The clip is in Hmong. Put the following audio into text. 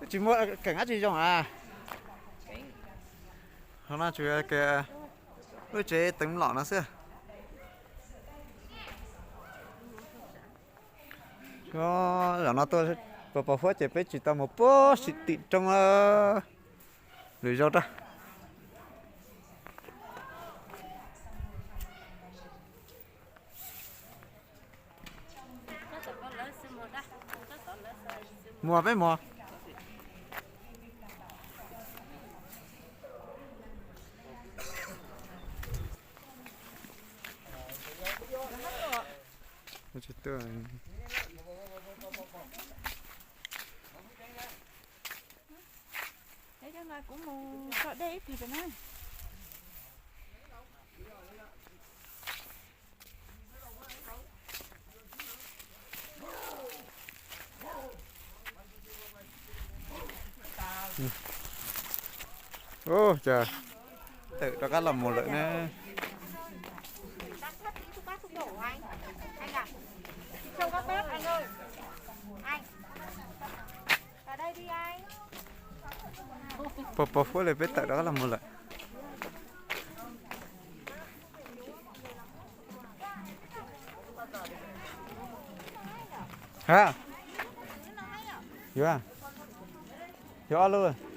Tsis muaj keem dab tsi zoo a. Ho no tsuas yog lub tsev teev mlom no xwb. Zaum no tuaj pos pos huab ces peb tsis tau mus puag sim tim roob lawm. Lwm zaug rau. Mus peb mus. Kuv mus tso dej ib pliag na. Ua cas tawm rov qab los mus lawm na. Pos pos huab li peb tawm rov qab los mus lawm. Ha, yuav, yuav ob lub.